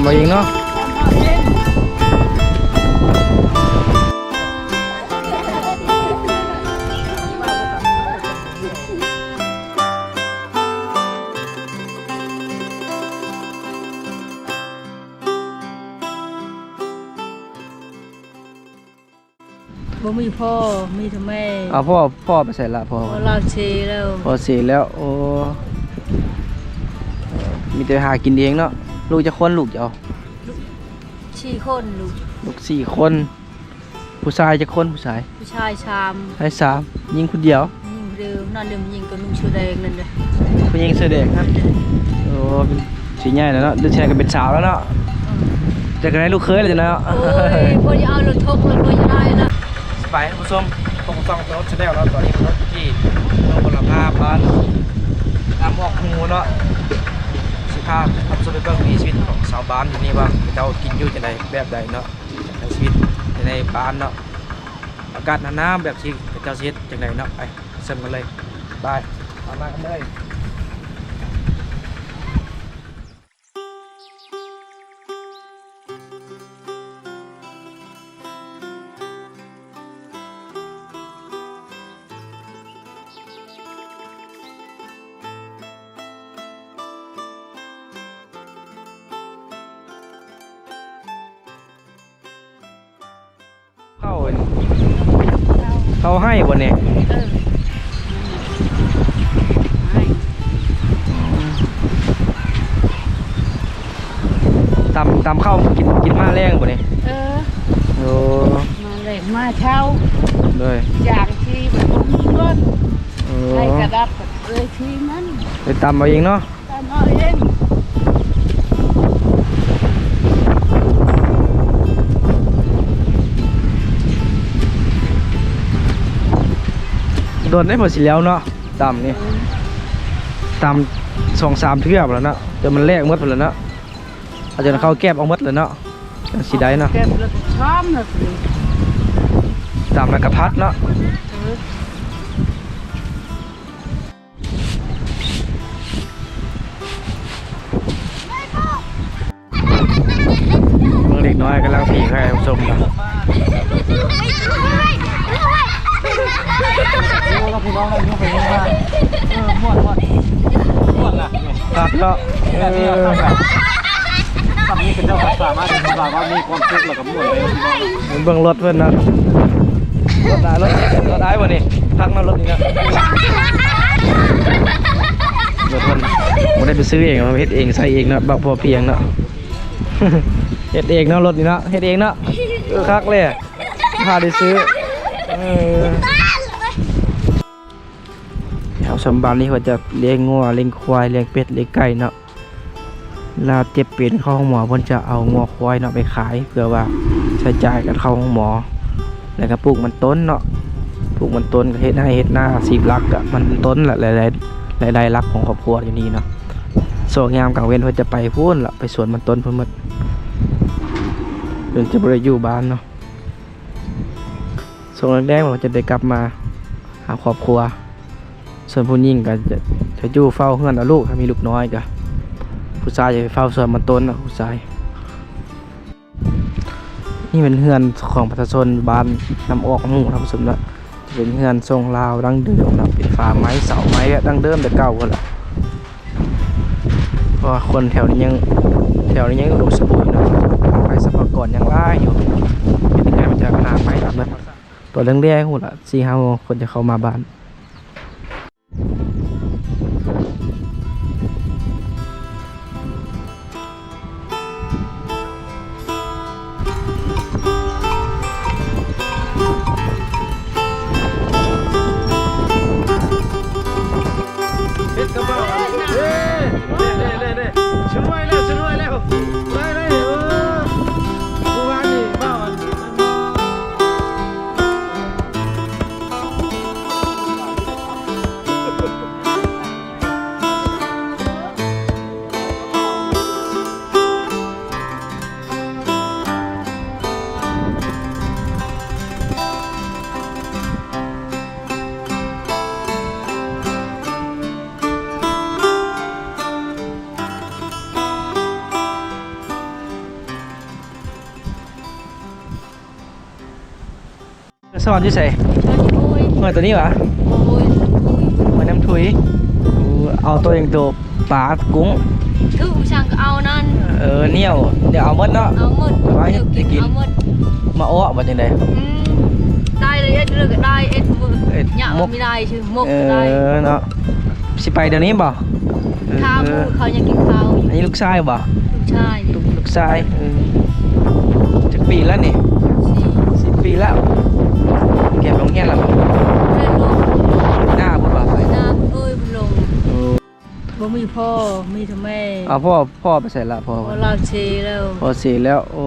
ເອົາເອງເນາະ. ບໍ່ມີພໍ່ ມີແຕ່ແມ່. ເອົາ ພໍ່ ພໍ່ໄປໃສລະ? ພໍ່ ພໍ່ລາວເສຍແລ້ວ. ພໍ່ເສຍແລ້ວ. ໂອ້ ມີແຕ່ຫາກິນເອງເນາະ. ລູກຈັກຄົນລູກເຈົ້າ? ສີ່ຄົນລູກ. ລູກສີ່ຄົນ. ຜູ້ຊາຍຈັກຄົນ? ຜູ້ຊາຍ ຜູ້ຊາຍສາມ. ຊາຍສາມ ຍິງຄົນດຽວ. ຍິງຄົນດຽວ. ນັ້ນເດ້ ຍິງຕົວໜຶ່ງເສື້ອແດງນັ້ນເດ້. ຜູ້ຍິງເສື້ອແດງນັ້ນ. ໂອ້ ເປັນ ຊິໃຫຍ່ແລ້ວເນາະ. ດູແຊກໍເປັນສາວແລ້ວເນາະ. ອືມ ຈັກໄດ້ລູກເຂີຍແລ້ວເນາະ. ໂອ້ຍ ບໍ່ຢາກເອົາລົດທົກ ແລ້ວບໍ່ຢາກໄດ້ລະ. ສະບາຍດີທ່ານຜູ້ຊົມ ພົບກັບຊ່ອງໂຕໂນ້ດ Channel ເນາະ. ຕອນນີ້ໂຕໂນ້ດຢູ່ທີ່ເມືອງບົວລະພາ ບ້ານນ້ຳອອກຫູເນາະ. ຊິພາທ່ານຜູ້ຊົມໄປເບິ່ງວິຖີຊີວິດຂອງຊາວບ້ານຢູ່ນີ້ ວ່າເຂົາເຈົ້າກິນຢູ່ຈັ່ງໃດ ແບບໃດເນາະ. ໃຊ້ຊີວິດໃນບ້ານເນາະ. ອາກາດໜາວໆແບບນີ້ ເຂົາເຈົ້າຊິເຮັດຈັ່ງໃດເນາະ. ໄປຊົມກັນເລີຍ. ໄປ ຕາມມາກັນເລີຍ. ເຂົ້າ ເຂົ້າໄຮ່ບໍ່ນີ້? ເອີ ໄຮ່. ຕຳ ຕຳເຂົ້າກິນ ກິນມາແລງບໍ່ນີ້? ເອີ ໂອ້ ມາແລງມາເຊົ້າ. ໂດຍ ຈ້າງທີ່ມັນບໍ່ມີເງິນ. ໂອ້ ໄຮ່ກະດັບເອີຍທີ່ມັນ ໄປຕຳເອົາເອງເນາະ. ຕຳເອົາເອງ. ດົນໄດ້ບໍ່ຊິແລ້ວເນາະ ຕຳນີ້. ຕຳສອງສາມເທື່ອພຸ້ນລະເນາະ ຈົນມັນແຫຼກໝົດພຸ້ນລະເນາະ. ເອົາຈົນເຂົ້າແກບອອກໝົດລະເນາະ ຈັ່ງຊິໄດ້ເນາະ. ແກບລະຊອມລະ ຕຳລະກະຜັດເນາະ. ເອີ ເບິ່ງເດັກນ້ອຍກຳລັງຜີໄຂ່ໃຫ້ຊົມນະ. ໂອ້ ແລ້ວພີ່ນ້ອງໄດ້ຍົກໄປຍົກມາ ເອີ ມ່ວນ ມ່ວນ ມ່ວນລະ ຄັກເນາະ. ເອີ ແບບນີ້ລະ ຄັກລະ ແບບນີ້ເຂົາເຈົ້າກໍສາມາດເຫັນວ່າ ວ່າມີຄວາມສຸກ ແລ້ວກໍມ່ວນໄປເນາະ. ເບິ່ງລົດເພິ່ນເນາະ ລົດອາຍ ລົດ ລົດອາຍບໍ່ນີ້? ຄັກເນາະລົດນີ້ເນາະ. ລົດເພິ່ນບໍ່ໄດ້ໄປຊື້ເອງ ເຮົາເຮັດເອງໃຊ້ເອງເນາະ ແບບພໍພຽງເນາະ. ເຮັດເອງເນາະລົດນີ້ເນາະ ເຮັດເອງເນາະ. ເອີ ຄັກເລີຍ ຖ້າໄດ້ຊື້. ເອີ ແຖວຊຳບ້ານນີ້ເພິ່ນຈະລ້ຽງງົວ ລ້ຽງຄວາຍ ລ້ຽງເປັດ ລ້ຽງໄກ່ເນາະ. ເວລາເຈັບເປັນເຂົ້າໂຮງໝໍ ເພິ່ນຈະເອົາງົວຄວາຍເນາະໄປຂາຍ ເພື່ອວ່າໃຊ້ຈ່າຍກັນເຂົ້າໂຮງໝໍ. ແລ້ວກໍປູກມັນຕົ້ນເນາະ ປູກມັນຕົ້ນ ເຮັດໄຮ່ເຮັດນາ ອາຊີບຫຼັກກະມັນຕົ້ນລະ ລາຍໄດ້ ລາຍໄດ້ຫຼັກຂອງຄອບຄົວຢູ່ນີ້ເນາະ. ຊ່ວງຍາມກາງເວັນເພິ່ນຈະໄປພຸ້ນລະ ໄປສວນມັນຕົ້ນພຸ້ນໝົດ ເພິ່ນຈະບໍ່ໄດ້ຢູ່ບ້ານເນາະ. ຊ່ວງແລງໆ ເພິ່ນຈະໄດ້ກັບມາຫາຄອບຄົວ. ສ່ວນຜູ້ຍິງກໍຈະ ຈະຢູ່ເຝົ້າເຮືອນເອົາລູກ ຖ້າມີລູກນ້ອຍກໍ ຜູ້ຊາຍຈະໄປເຝົ້າສວນມັນຕົ້ນເນາະ ຜູ້ຊາຍ. ນີ້ແມ່ນເຮືອນຂອງປະຊາຊົນບ້ານນ້ຳອອກຫູ ທ່ານຜູ້ຊົມເນາະ. ຈະເປັນເຮືອນຊົງລາວດັ້ງເດີມເນາະ ເປັນຝາໄມ້ເສົາໄມ້ແບບດັ້ງເດີມແຕ່ເກົ່າພຸ້ນລະ. ເພາະວ່າຄົນແຖວນີ້ຍັງ ແຖວນີ້ຍັງອຸດົມສະບູນເນາະ ໄມ້ສຳປະກອນຍັງຫຼາຍຢູ່. ເຮັດຈັ່ງໃດມັນຈະໜາໄມ້ໝົດ. ຕອນແລງໆພຸ້ນລະ ສີ່ຫ້າໂມງ ຄົນຈະເຂົ້າມາບ້ານ. ເຮັດກະເປົາ ເອີ ເດ້ໆໆໆ ຊຸດໄວ້ແລ້ວ ຊຸດໄວ້ແລ້ວ ໄດ້ໆ ເອີ ເມື່ອວານນີ້ເບົາອັນ ສອນຢູ່ໃສ? ສອນຢູ່ໂອ້ຍ ເມືອງໂຕນີ້ຫວາ? ໂອ້ຍ ເມືອງນ້ຳທຸຍ. ໂອ້ ເອົາໂຕຫຍັງ ໂຕປາ ກຸ້ງ? ຖືກຊ່າງກໍເອົານັ້ນ. ເອີ ໜຽວ ດຽວເອົາໝົດເນາະ. ເອົາໝົດ ມາເຮັດໃຫ້ກິນ ເອົາໝົດ. ມາເອາະບໍ່ ຈັ່ງໃດ? ອືມ ໄດ້ເລີຍ ເຮັດເລີຍກໍໄດ້ ເຮັດ ເຮັດ ຍາກ ໝົກ ມີຫຼາຍຊື່ ໝົກ ເອີ ກໍໄດ້ເນາະ. ຊິໄປດຽວນີ້ບໍ່? ຖາມໝູ່ເຂົາຍັງກິນເຂົ້າຢູ່. ອັນນີ້ລູກຊາຍບໍ່? ລູກຊາຍ. ລູກ ລູກຊາຍ. ເອີ ຈັກປີແລ້ວນີ້? ສີ່ ສີ່ປີແລ້ວ. ກຽມລົງຮຽນແລ້ວບໍ່? ແມ່ນລົງ. ໜ້າພຸ້ນບໍ່? ໜ້າພຸ້ນ ເອີຍ ພຸ້ນລົງ. ໂອ້ ບໍ່ມີພໍ່ ມີແຕ່ແມ່. ອ້າວ ພໍ່ ພໍ່ໄປໃສລະ? ພໍ່ ພໍ່ລາວເສແລ້ວ. ພໍ່ເສແລ້ວ. ໂອ້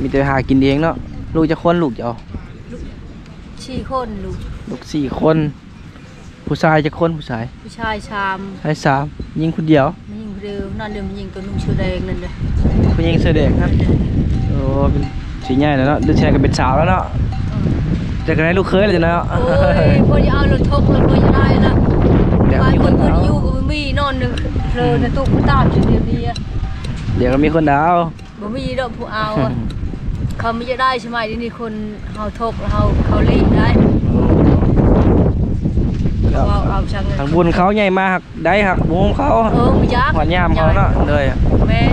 ມີແຕ່ຫາກິນເອງເນາະ. ລູກຈັກຄົນ ລູກເຈົ້າ? ສີ່ຄົນລູກ. ລູກສີ່ຄົນ. ຜູ້ຊາຍຈັກຄົນ? ຜູ້ຊາຍ ຜູ້ຊາຍສາມ. ຊາຍສາມ ຍິງຄົນດຽວ. ຍິງຄົນດຽວ. ນັ້ນເດີ ຍິງໂຕໜຶ່ງເສື້ອແດງນັ້ນເດີ. ຜູ້ຍິງເສື້ອແດງນັ້ນ. ໂອ້ ເປັນ ຊິໃຫຍ່ແລ້ວເນາະ ຫຼືຊິໃຫຍ່ກໍເປັນສາວແລ້ວເນາະ. ເອີ ຈັກໄດ້ລູກເຂີຍແລ້ວເນາະ. ໂອ້ຍ ພໍຈະເອົາລົດທົກແລ້ວ ພໍຈະໄດ້ລະ. ແຕ່ມີຄົນເອົາ ຢູ່ກໍບໍ່ມີ ນອນຢູ່ເພີນ ອືມ ນະຕຸກຕາດຢູ່ດຽວນີ້. ດຽວກໍມີຄົນເອົາ. ບໍ່ມີດອກຜູ້ເອົາ. ເຂົາມີຈະໄດ້ ສະໄໝດຽວນີ້ຄົນເຮົາທົກແລ້ວເຮົາ ເຂົາລີ້ໄດ້. ເຂົາເອົາ ເອົາຊ່າງ ທາງບຸນເຂົາໃຫຍ່ມາ ໄດ້ຮັກບຸນເຂົາ. ເອີ ບໍ່ຢາກ ຮອດຍາມເຂົາເນາະ. ໂດຍ ແມ່ນ.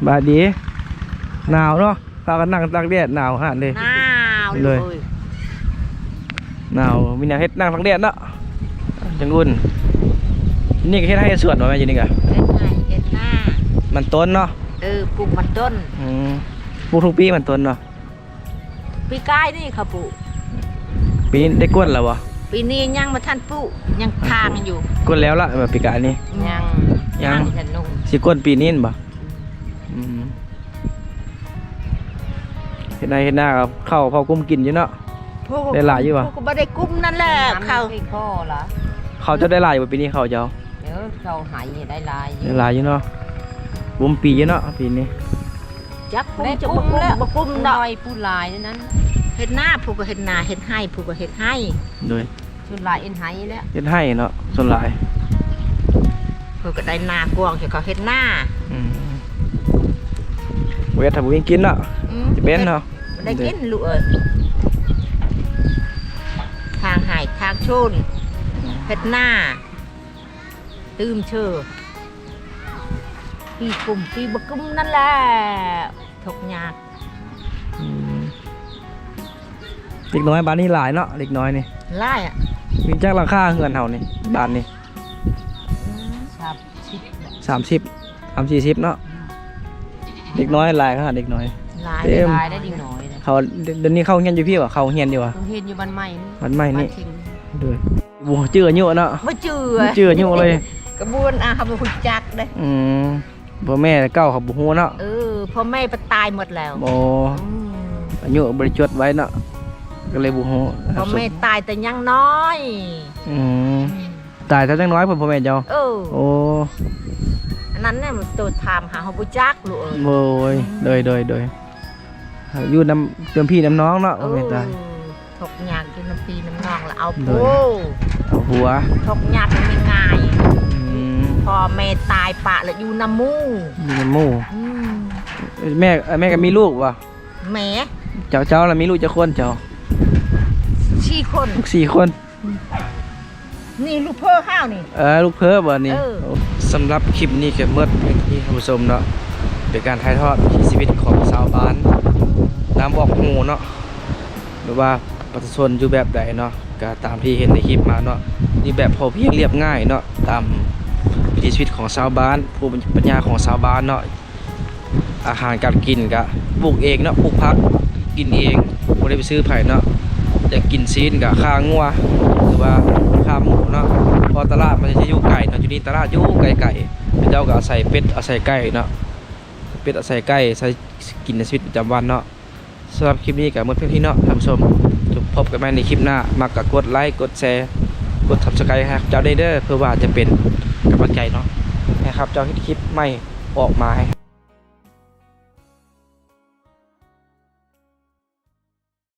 ບາດດີ ໜາວເນາະ ພາກັນນັ່ງຕາກແດດ ໜາວຂະໜາດເລີຍ. ໜາວເລີຍ ໂດຍ ເອີຍ ໜາວ. ມີແນວເຮັດ ນັ່ງຕາກແດດເນາະ ຈັ່ງອຸ່ນ. ນີ້ກໍເຮັດໄຮ່ເຮັດສວນບໍ່ແມ່? ຢູ່ນີ້ກະເຮັດໄຮ່ເຮັດນາ. ມັນຕົ້ນເນາະ? ເອີ ປູກມັນຕົ້ນ. ອືມ ປູກທຸກປີມັນຕົ້ນເນາະ? ປີກາຍນີ້ເຂົາປູກ. ປີນີ້ໄດ້ກວນແລ້ວບໍ່? ປີນີ້ຍັງບໍ່ທັນປູກ ຍັງທາງຢູ່. ກວນແລ້ວລະ ປີກາຍນີ້? ຍັງ ຍັງ ຍັງບໍ່ທັນລົງ. ຊິກວນປີນີ້ແມ່ນບໍ່? ອືມ ເຮັດໄຮ່ເຮັດນາ ເຂົ້າພໍກຸ້ມກິນຢູ່ເນາະ. ໄດ້ຫຼາຍຢູ່ບໍ່? ກໍບໍ່ໄດ້ກຸ້ມນັ້ນແຫຼະ ເຂົ້າ ເຂົ້າເຈົ້າໄດ້ຫຼາຍຢູ່ບໍ່ປີນີ້ ເຂົ້າເຈົ້າ? ເອີ ເຂົ້າໄຮ່ໄດ້ຫຼາຍຢູ່ ໄດ້ຫຼາຍຢູ່ເນາະ. ກຸ້ມປີຢູ່ເນາະ ປີນີ້. ຈັກກຸ້ມ ຈັກບໍ່ກຸ້ມ ບໍ່ກຸ້ມດອກ. ຜູ້ນ້ອຍຜູ້ຫຼາຍນັ້ນ ເຮັດນາ ຜູ້ກໍເຮັດນາ ເຮັດໄຮ່ ຜູ້ກໍເຮັດໄຮ່. ໂດຍ ສ່ວນຫຼາຍເຮັດໄຮ່ແຫຼະ ເຮັດໄຮ່ເນາະ ສ່ວນຫຼາຍ. ເພິ່ນກໍໄດ້ນາກວ້າງ ເຂົາເຮັດນາ. ອືມ ບໍ່ເຮັດຖ້າບໍ່ມີກິນເນາະ. ອືມ ຊິເປັນເນາະ ບໍ່ໄດ້ກິນລູກເອີຍ. ທາງໄຮ່ທາງໂຊນ ເຮັດນາ ຕື່ມເຊີ ປີກຸ້ມປີບໍ່ກຸ້ມນັ້ນແຫຼະ ທຸກຍາກ. ອືມ ເດັກນ້ອຍບ້ານນີ້ຫຼາຍເນາະ ເດັກນ້ອຍນີ້ ຫຼາຍອະ. ມີຈັກຫຼັງຄາເຮືອນເຮົານີ້ ບ້ານນີ້? ອືມ ສາມສິບ ສາມສິບ ສາມສີ່ສິບເນາະ. ເດັກນ້ອຍຫຼາຍຂະໜາດ ເດັກນ້ອຍ ຫຼາຍ ເຕັມ ຫຼາຍໄດ້ເດັກນ້ອຍ. ເຂົາ ດຽວນີ້ເຂົ້າໂຮງຮຽນຢູ່ພີ້ບໍ່? ເຂົ້າໂຮງຮຽນຢູ່ບໍ່? ໂຮງຮຽນຢູ່ບ້ານໃໝ່ ບ້ານໃໝ່ນີ້. ໂດຍ ບໍ່ຈື່ອາຍຸເນາະ ບໍ່ຈື່ ບໍ່ຈື່ອາຍຸເລີຍ. ກະບວນອາ ເຮົາບໍ່ຮູ້ຈັກເດ້. ອືມ ພໍ່ແມ່ເກົ່າເຂົາບໍ່ຮູ້ເນາະ. ເອີ ພໍ່ແມ່ໄປຕາຍໝົດແລ້ວ. ໂອ້ ອືມ ອາຍຸບໍ່ໄດ້ຈົດໄວ້ເນາະ ກໍເລີຍບໍ່ຮູ້. ພໍ່ແມ່ຕາຍແຕ່ຍັງນ້ອຍ. ອືມ ອືມ ຕາຍແຕ່ຍັງນ້ອຍພຸ້ນ ພໍ່ແມ່ເຈົ້າ? ເອີ ໂອ້ ອັນນັ້ນແຫຼະ ໂຕຖາມຫາເຮົາບໍ່ຈັກລູກເອີຍ. ໂອ້ຍ ອືມ ໂດຍ ໂດຍ ໂດຍ ຢູ່ນຳ ນຳພີ່ນຳນ້ອງເນາະ. ເອີ ພໍ່ແມ່ຕາຍ ທຸກຍາກຢູ່ນຳພີ່ນຳນ້ອງລະເອົາ ໂດຍ ຜົວ ເອົາຜົວ ທຸກຍາກບໍ່ມີງ່າຍ. ອືມ ພໍ່ແມ່ຕາຍປະລະຢູ່ນຳໝູ່ ຢູ່ນຳໝູ່. ອືມ ແມ່ ແມ່ກໍມີລູກບໍ່? ແມ່ ເຈົ້າ ເຈົ້າລະມີລູກຈັກຄົນເຈົ້າ? ສີ່ຄົນ ລູກສີ່ຄົນ. ອືມ ນີ້ລູກເພີເຮົານີ້. ເອີ ລູກເພີບໍ່ນີ້? ເອີ ສຳລັບຄລິບນີ້ກໍໝົດເປັນທີ່ທ່ານຜູ້ຊົມເນາະ ເປັນການຖ່າຍທອດວິຖີຊີວິດຂອງຊາວບ້ານນ້ຳອອກຫູເນາະ ຫຼືວ່າປະຊາຊົນຢູ່ແບບໃດເນາະ ກໍຕາມທີ່ເຫັນໃນຄລິບມາເນາະ ຢູ່ແບບພໍພຽງລຽບງ່າຍເນາະ ຕາມວິຖີຊີວິດຂອງຊາວບ້ານ ພູມປັນຍາຂອງຊາວບ້ານເນາະ. ອາຫານການກິນກະປູກເອງເນາະ ປູກຜັກກິນເອງ ບໍ່ໄດ້ໄປຊື້ໃຜເນາະ. ຢາກກິນຊີ້ນກະຂ້າງົວ ຫຼືວ່າຂ້າໝູເນາະ ເພາະຕະຫຼາດມັນຈະຢູ່ໄກເນາະ ຢູ່ນີ້ຕະຫຼາດຢູ່ໄກ ເຂົາເຈົ້າກໍອາໄສເປັດ ອາໄສໄກ່ເນາະ ເປັດອາໄສໄກ່ ໃຊ້ກິນໃນຊີວິດປະຈຳວັນເນາະ. ສຳລັບຄລິບນີ້ກໍໝົດພຽງເທົ່ານີ້ເນາະທ່ານຜູ້ຊົມ. ພົບກັນໃໝ່ໃນຄລິບໜ້າ. ມັກກໍກົດໄລ ກົດແຊ ກົດ Subscribe ໃຫ້ຂ້າພະເຈົ້າໄດ້ເດີ ເພື່ອວ່າຈະເປັນກຳລັງໃຈເນາະ ໃຫ້ຂ້າພະເຈົ້າເຮັດຄລິບໃໝ່ອອກມາໃຫ້